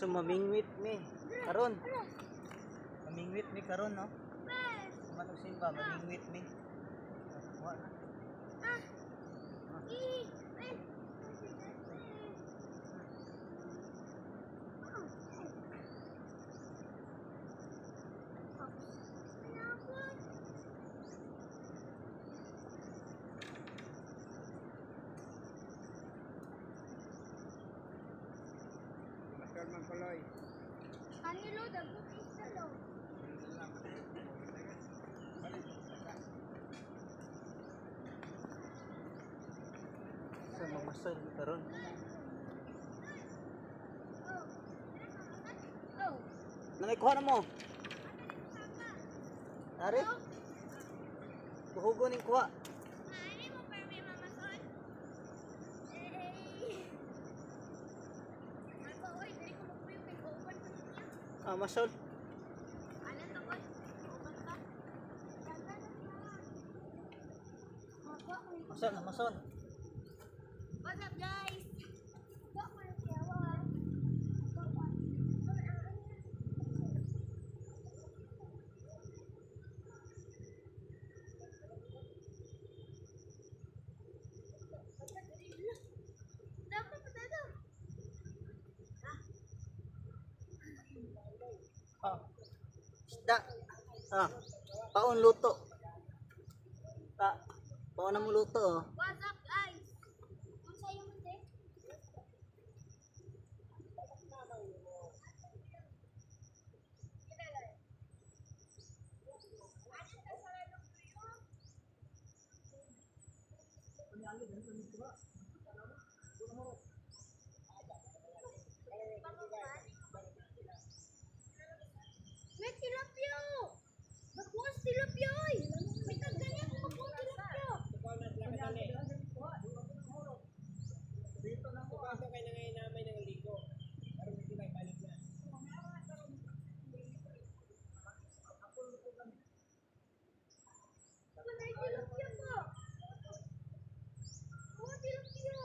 So mamingwit mi karon. Mamingwit mi karon, no? Kumanog simba, mamingwit mi. Kuha na. Masol man kuloy. Kanilo, dagok isa lo. So mamasol mi karon. Oh. Nanay, kuha na mo. Ari? Kuhugo ning kuha. Maari mo pa may mamasol? Eh. Ano, oy, dili ko magpuyo kay kauban ko ninyo. Ah, masol. Ano to, oy? Kauban ka? Dala na siya. Makuha ko yung- Masol na, masol. What's up, guys? Makuha ko yung tiyawa. Makuha ko. Dapat pa tayo. Ah. Isda. Ah. Paon luto. Pa. Paon na mo luto, oh. What's up, guys? Ang sayo mo, te? May tilapia! Nakuha si tilapia, oy! May tagganyan kung makuha tilapia! Dito na ko. Kaso kay na ngayon namay ng ligo. Pero hindi na balik na. Wala yung tilapia pa. Oh, tilapia.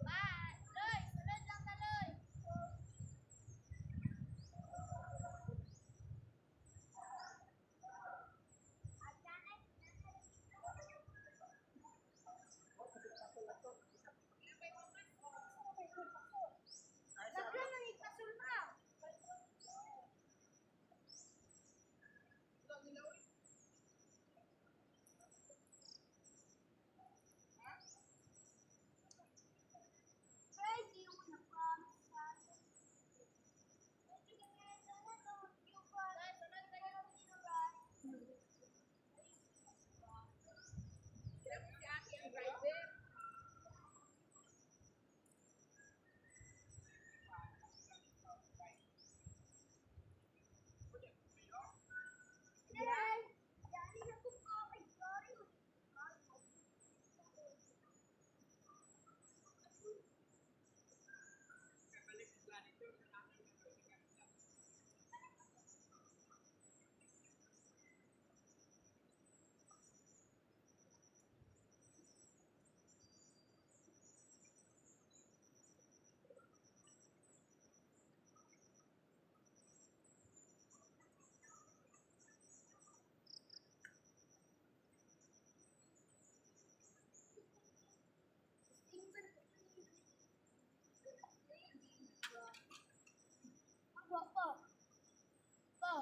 Ba, Loy, sunod lang ta, Loy. Lagyan ng ipasul ba? Pwede yung promise. Pa, pa. Pa.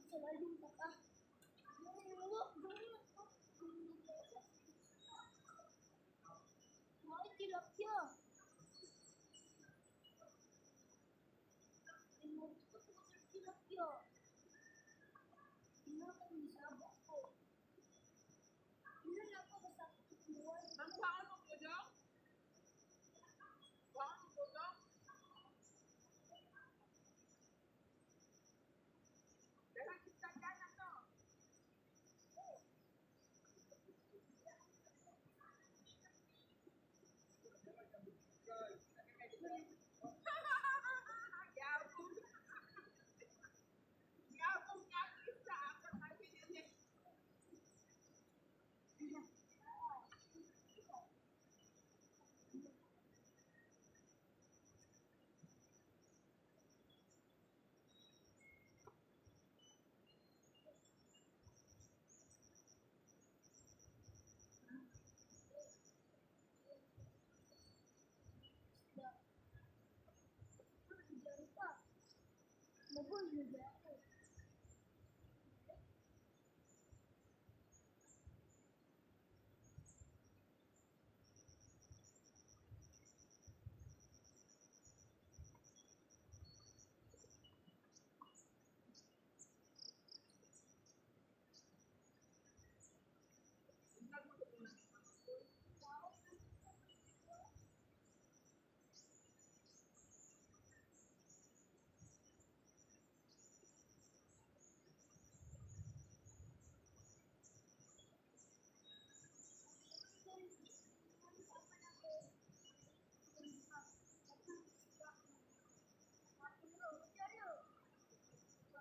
Sa lalong pa ka. Bakit tilapia? Tilapia. Ina ko. Ina na ako basta buwan. Ang kuha mo po daw? Kuha mo po daw? Dahil kita ka na to. Yabong. Yabong nga isa ako kasi yun eh. Diyan pa. Magoy na ba ako?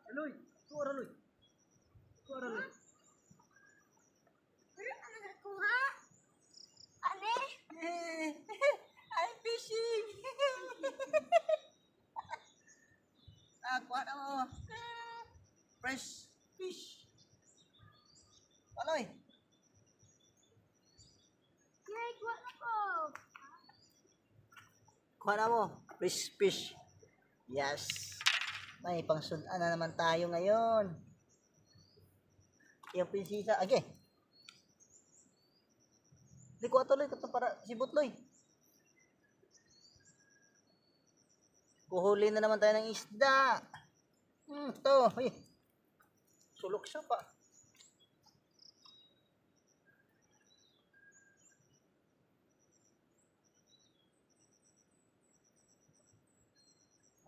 Aloy, kuha aloy. Kuha aloy. Wala ka nakakuha? Ane? I'm fishing. Ah, kuha na mo. Fresh fish. Aloy. Nay, kuha na ko. Kuha na mo. Fresh fish. Yes. May pangsudan na naman tayo ngayon. Yung prinsesa. Okay. Di ko atuloy. Ito para si Butloy. Kuhuli na naman tayo ng isda. Ito. Uy. Sulok siya pa.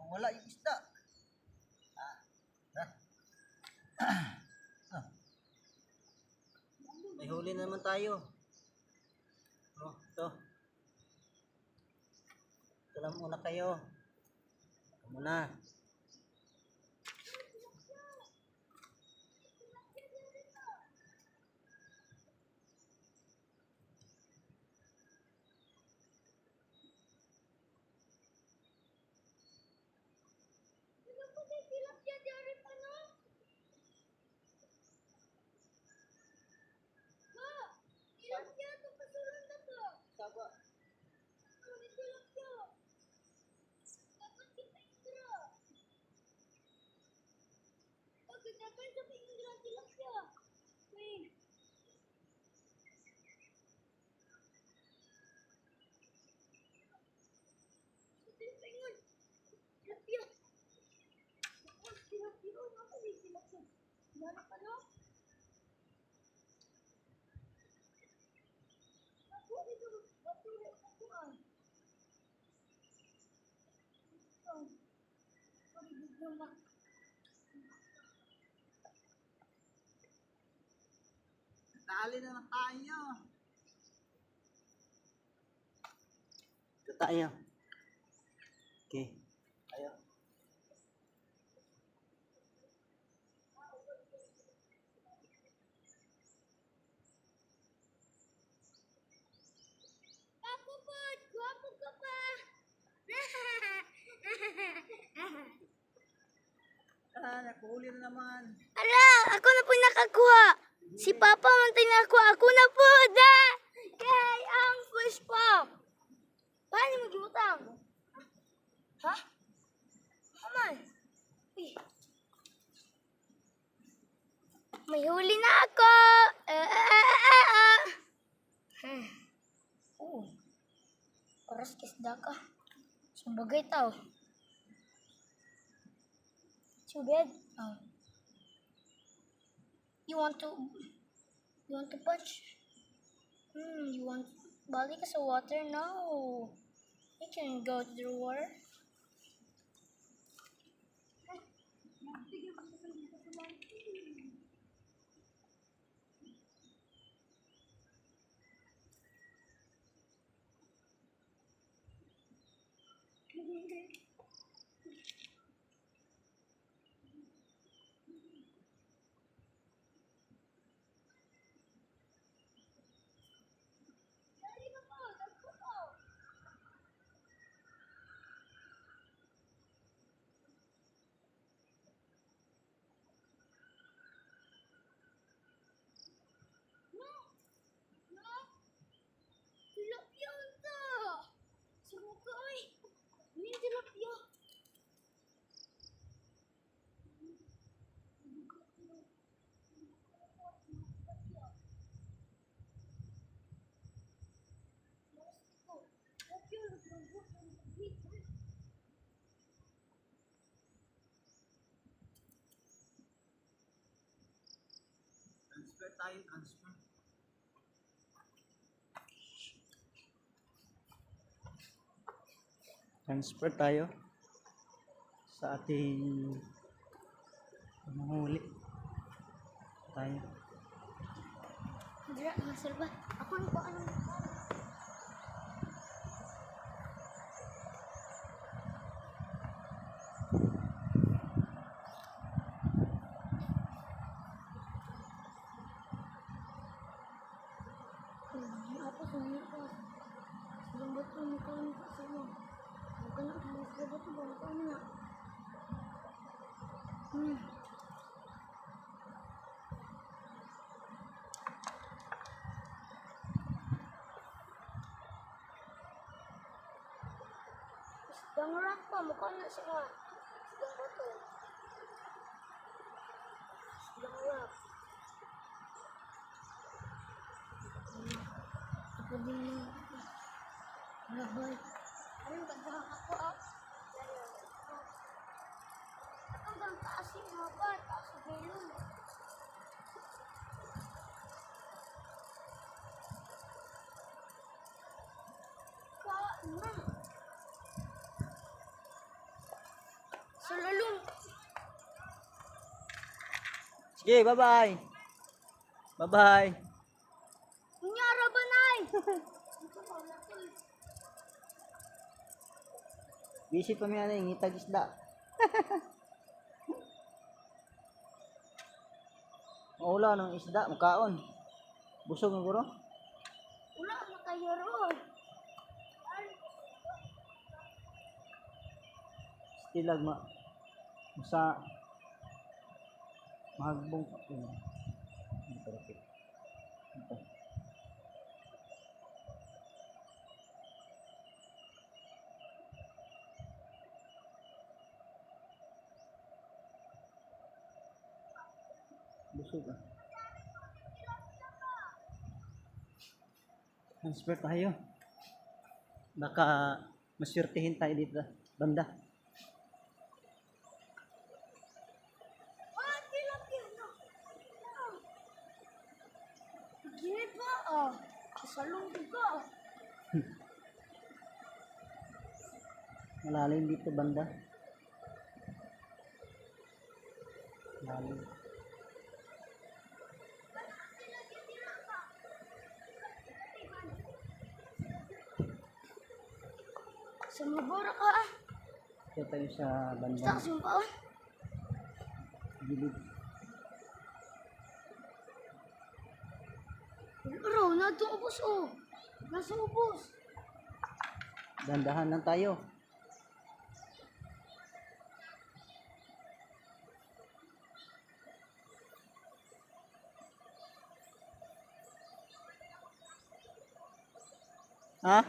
Wala yung isda. Ah. Ah. May huli na naman tayo. Oh, ito. Ito lang muna kayo. Ito muna. Wala pa kay tilapia diri pa no? Ba, tilapia to pasulan na to. Saba. Ano ni tilapia? Dapat si Paingra. Pagkadagan sa Paingra tilapia. Wait. Ito yung paingon. Tilapia. Tilapia. Ano ni tilapia? Meron pa no? Ako dito, bato ako ah. Ito. Sorry, biglang ma. Dali na lang tayo. Ito tayo. Okay. Tayo. Ako po, gwapo ka pa. Ah, nakuhuli na naman. Ala, ako na po nakakuha. Si Papa man tayo nakakuha. Ako na po, da! Kay ang push pop. Paano magutang? Ha? Aman. Uy. May huli na ako. Ah, ah, ah, ah, ah. Oo. Oras kisda ka. Sumbagay tao. Too bad. Oh. You want to punch? You want balik ka sa water? No. You can go to the water. No. No. Tilapia unta. Sumuka ay. May tilapia. Transfer tayo, transfer. Transfer tayo sa ating panguhuli. Tayo. Dira, masalba. Ako ano ba anong. Ako sa mga ko. Silang bato, mukhaan ko sa mga. Huwag ka na, sa bato ba? Mukhaan na. Isdang rock pa, mukha na siya. Isdang bato. Isdang rock. Ako din na. Rabay. Anong ganda ako ah. Ako gang taas yung haba, taas yung belon. Ka na. Sa lalong. Sige, bye-bye. Bye-bye. Kunyara ba nay? Busy pa mi ano, ngitag isda. Maula ng isda, mukaon. Busog na guro. Wala na kayo ron. Stilag ma sa mahagbong pa yun. Ito, ito. Ito. Busog ah. Transfer tayo. Baka maswertihin tayo dito banda. Ah, tilapia na. Gini pa ah. Kasalong ka. Malalim dito banda. Malalim. Sumubura ka ah. Ito tayo sa banda. Basta kasi pa ah. Gilid. Bro, nandun ubos oh. Nasa ubos. Dandahan lang tayo. Ha?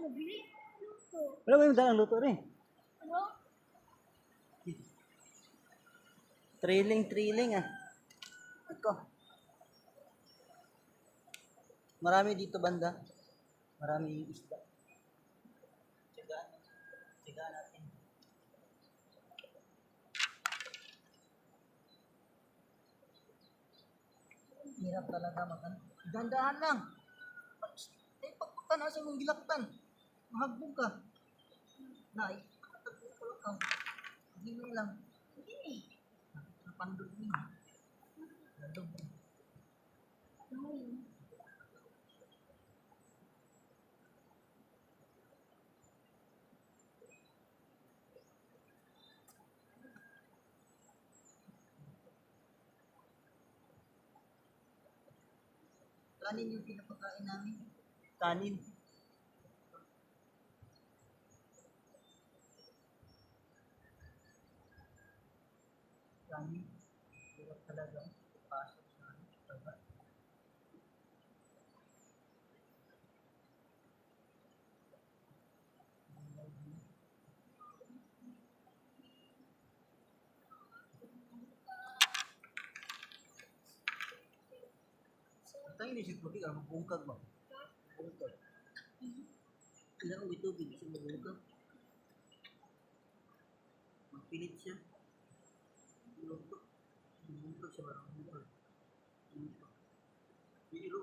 Nabili luto. Wala ba yung dalang luto rin? Ano? Thrilling, thrilling ah. Ako. Marami dito banda. Marami yung isda. Tiyagaan. Tiyagaan natin. Hirap talaga makan. Dandahan lang. Ay, pagpunta na sa mong gilaktan. Mahagbong ka. Nay, ko lang ka. Hindi lang. Hindi. Napandog niyo. Nandog. Ano? Kanin yung pinapakain namin. Kanin. Kanin. Hirap talaga. Pasok sa ano, baba. Tayo ni siya tubig, ang bungkag ba? Bungkag. Kailangan may tubig, kasi mabungkag. Magpilit siya. Luto. Bungkag siya, parang bungkag. Bungkag. Pero,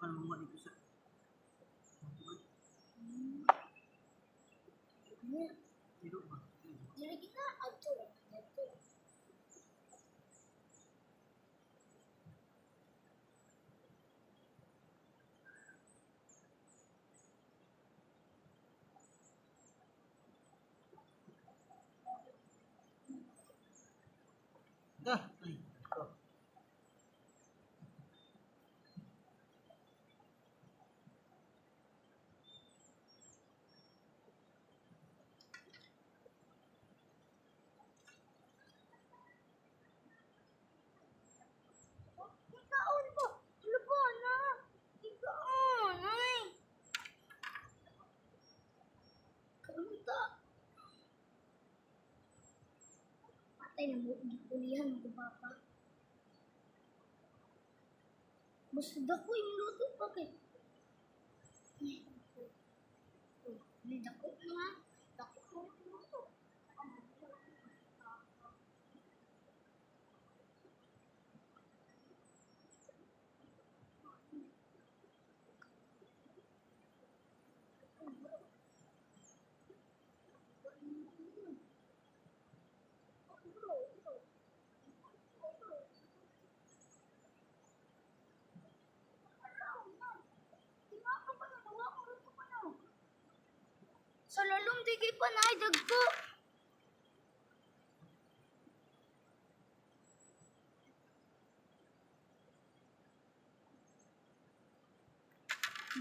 ano nga dito sa... Ano? Pero ba? Dili kita adto. Adto. Ah! Ay, ito. Ikaon po. Ano po na? Ikaon. Ay. Kaunta. Patay na mo. Gipulihan mo ko, Papa. Basta dako yung luto pa kay. Ay, uy, uy, dako na nga. Dako na yung luto. Sa lalong di kay panay dagko.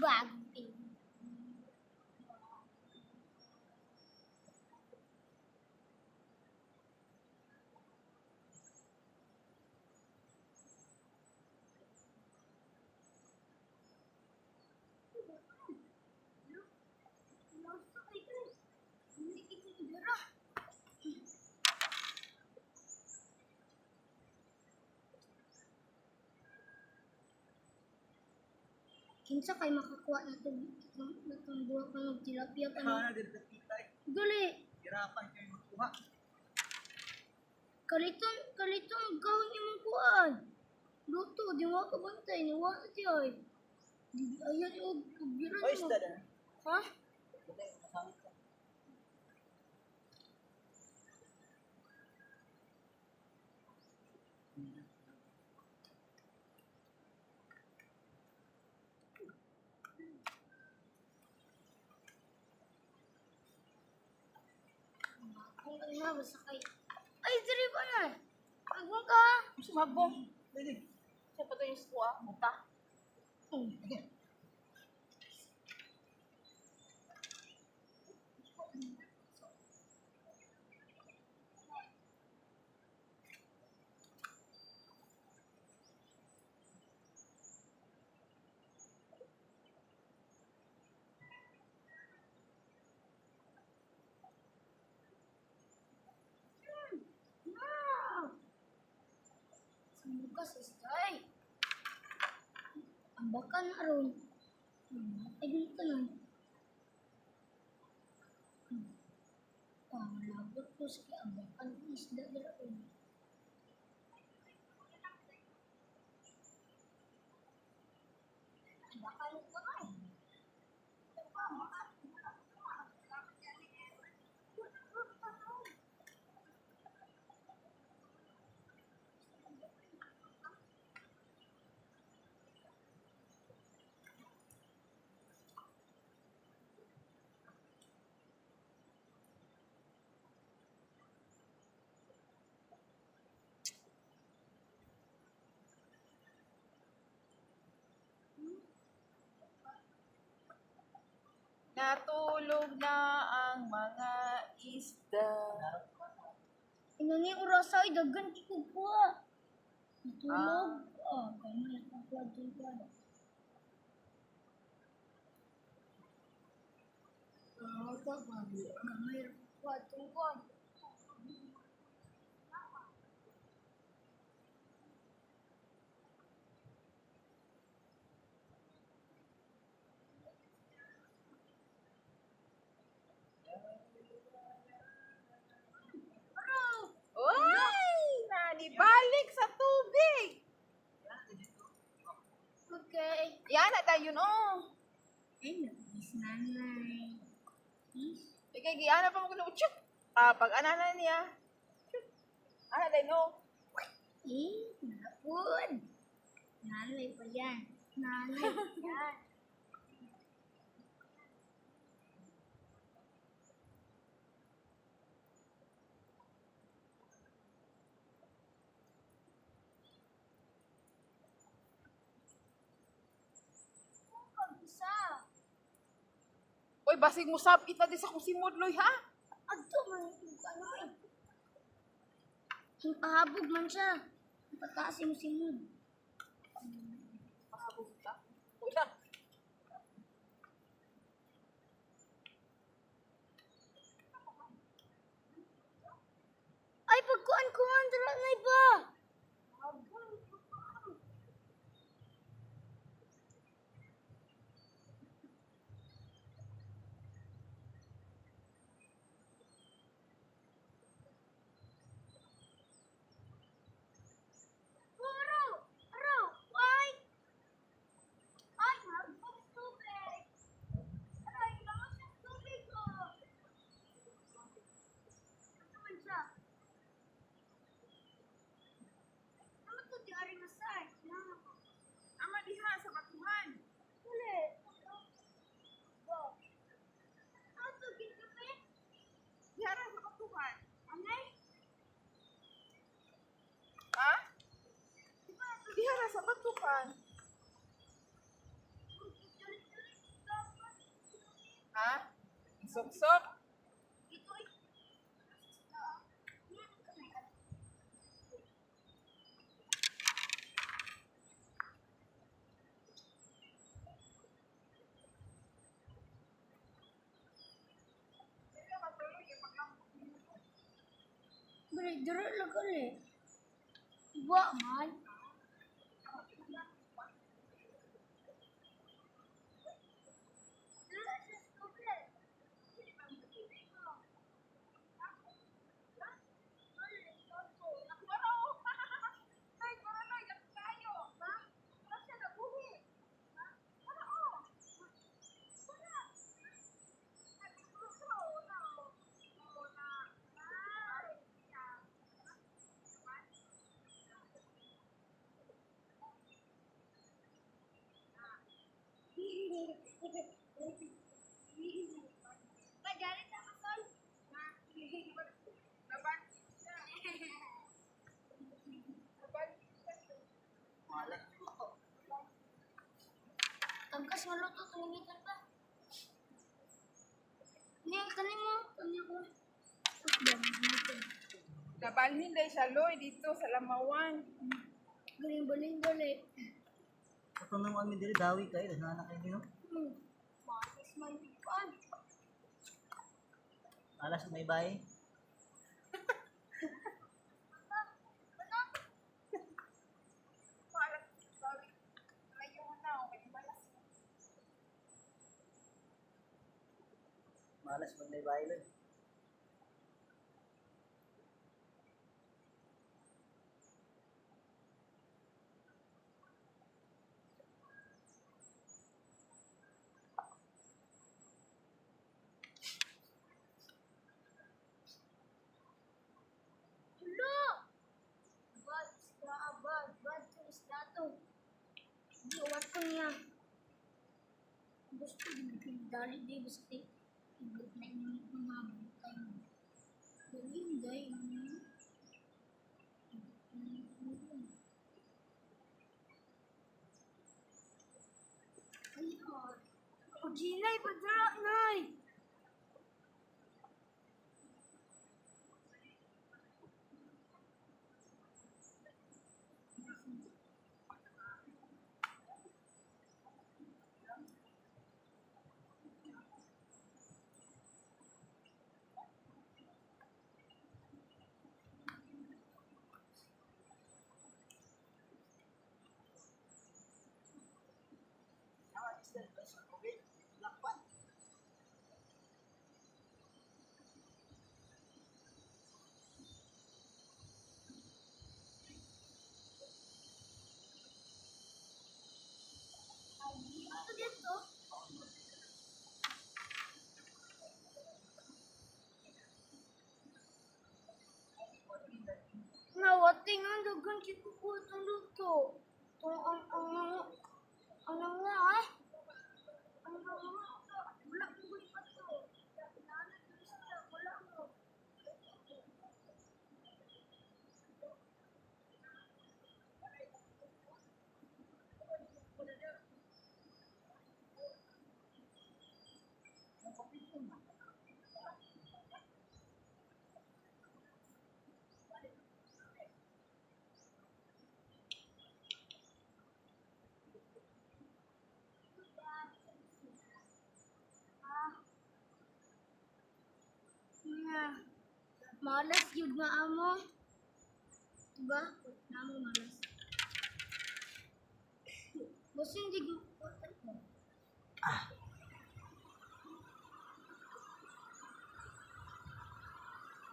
Bagong pin. Kinsa kay makakuha na tong na tong duha ka ng tilapia pa Sana din sa kita eh. Gali, Hirapan kayo magkuha. kalitong kalitong gawin imong kuan. Luto di wa ka bantay ni wa na di ay. Di ayan og biran Oy, mo. isda na. Ha? Buti, masangit ka. Kung ano basta kay. Ay, diri pa na. Agong ka. Sumabong. Dali. Siya pa to yung skuha. Buta. Sige. Tangkas isda ay. Ang bakan aron. Ay, dili tanan. Panglabot ko sa ambakan isda dira oy. Ambakan ko ay. Natulog na ang mga isda. Ino ni orasa ay daghan kay kog kuha. Natulog. Ah, gamay akong kuha dun kuha. Gamay ra akong kuha dun kuha. Uy! Nanibalik sa tubig! Okay. Yan na tayo oh. Ay, nagis nanay. Is? Ikay giana pa mo kuno. Chuk! Ah, pag ana na niya. Chuk! Ana tayo no. Eh, napod. Nanay pa yan. Nanay pa yan. Isa. Uy, basig mo sab ita di sa kong simudloy ha. Adto man yung ano eh. Ang pahabog man siya. Ang pataas yung simod. Pahabog ka. Wala. Ay, pagkuan ko man dara na iba. Aro! Aro! Ay! Ay, magbog tubig! Aray, bangas ang tubig ko! Ano man siya? Ano to di ari masay? Na. Ama diha sa batuhan. Dali. Ba. Ano to ginkape? Diha ra sa batuhan. Anay? Ha? Di ba ito? Diha ra sa batuhan. Ha? Suksok. Ito ay. Dere, dere lang gali. Wa man. Pagalit ako, Sol. Tangkas maluto, tumingitan pa. Niya, kanin mo. Kanin ko. Nabalhin dahil siya loy dito sa Lamawan. Galing baling gali. Ito na mo kami diri dawi kayo, dahil na kayo no. Matis man paan. Alas may bay. Malas man na bahay. Hello! Bad, bad, bad, isda to. Giwat ko niya. Gusto, dali di, basta ibot na inyo mga butay mo. Dali, dali. Ay, oh. O, Ginay, padra, nay! Ah, isda sa okay. Lakpan. Ito dito. Nawating ang dugan kikukuha itong luto. Itong ang nga ah. Ang nga wala ko pa to. Wala mo. Nga. Malas yun nga amo. Diba? Namo malas. Basta hindi ko.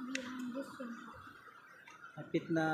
Behind this one. Hapit na